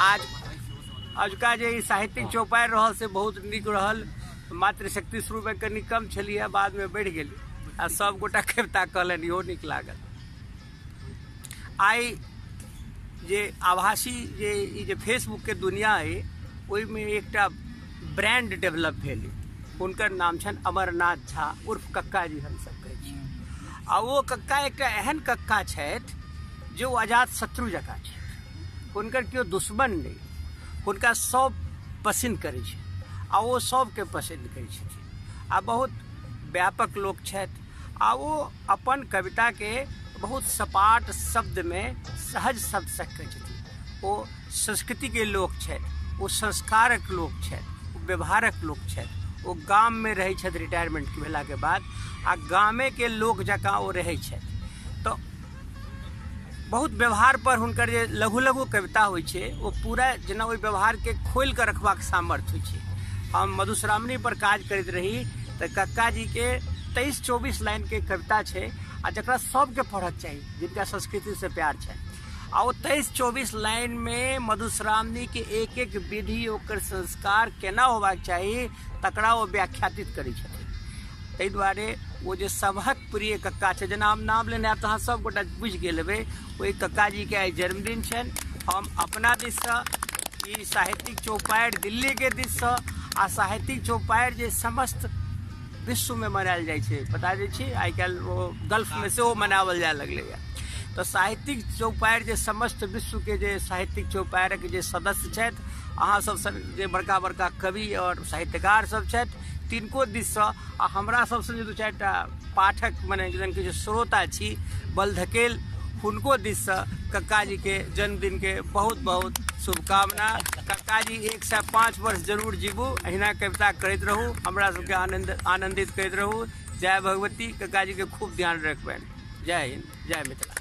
आज अजुका जे ई साहित्यिक चौपाड़ि रहल से बहुत नीक रहल। मातृशक्ति शुरूमे कनि कम छलियै, बादमे बढ़ि गेली आ सब गोटा कविता कहलनि, इहो नीक लागल। आइ जे आभासी जे ई जे फेसबुकके दुनिया अइ ओहिमे एकटा ब्रांड डेवलप भेल, हुनकर नाम छनि अमरनाथ झा उर्फ कक्का जी हमसब कहै छी। आ ओ कक्का एकटा एहन कक्का छथि जे ओ अजात शत्रु जकाँ छथि, हुनकर केओ दुश्मन नहि, हुनका सब पसिन्न करै छै आ ओ सबके पसिन्न करै छथिन आ बहुत व्यापक लोक छथि आ ओ अपन कविताके बहुत सपाट शब्दमे सहज शब्दसँ कहै छथिन। ओ संस्कृतिके लोक छथि, ओ संस्कारक लोक छथि, ओ व्यवहारक लोक छथि। ओ गाममे रहै छथि रिटायरमेंट भेलाके बाद आ गामेके लोक जकाँ ओ रहै छथि। तऽ बहुत व्यवहार पर हुनकर जे लघु लघु कविता होइ छै ओ पूरा जेना ओहि व्यवहारके खोलि कऽ रखबाक सामर्थ्य होइ छै। हम मधुश्रावणी पर काज करैत रही तऽ कक्का जीके 23-24 लाइनके कविता छै आ जकरा सबके पढ़क चाही जिनका संस्कृतिसँ प्यार छनि। आ ओ 23-24 लाइनमे मधुश्रावणीके एक एक विधि ओकर संस्कार केना होबाक चाही तकरा ओ व्याख्यातित करै छथिन। ताहि दुआरे ओ जे सबहक प्रिय कक्का छै, जेना हम नाम लेने आयब तऽ अहाँ सब गोटा बुझि गेल हेबै, ओहि कक्का जीके आइ जन्मदिन छनि। हम अपना दिससँ ई साहित्यिक चौपाड़ि दिल्लीके दिससँ आ साहित्यिक चौपाड़ि जे समस्त विश्वमे मनायल जाइ छै, बता दै छी आइ काल्हि ओ गल्फमे सेहो मनाओल जाय लगलैए। तऽ साहित्यिक चौपाड़ि जे समस्त विश्वके जे साहित्यिक चौपाड़िक जे सदस्य छथि, अहाँ सब सन जे बड़का बड़का कवि आओर साहित्यकार सब छथि तिनको दिससँ आ हमरा सबसँ जे 2-4 पाठक मने जहन कि श्रोता छी बलधकेल हुनको दिससँ कक्का जीके जन्मदिनके बहुत बहुत शुभकामना। कक्का जी 105 वर्ष जरूर जीबू, अहिना कविता करैत रहू, हमरा सबके आनन्दित करैत रहू। जय भगवती। कक्का जीके खूब ध्यान रखबनि। जय हिंद, जय मिथिला।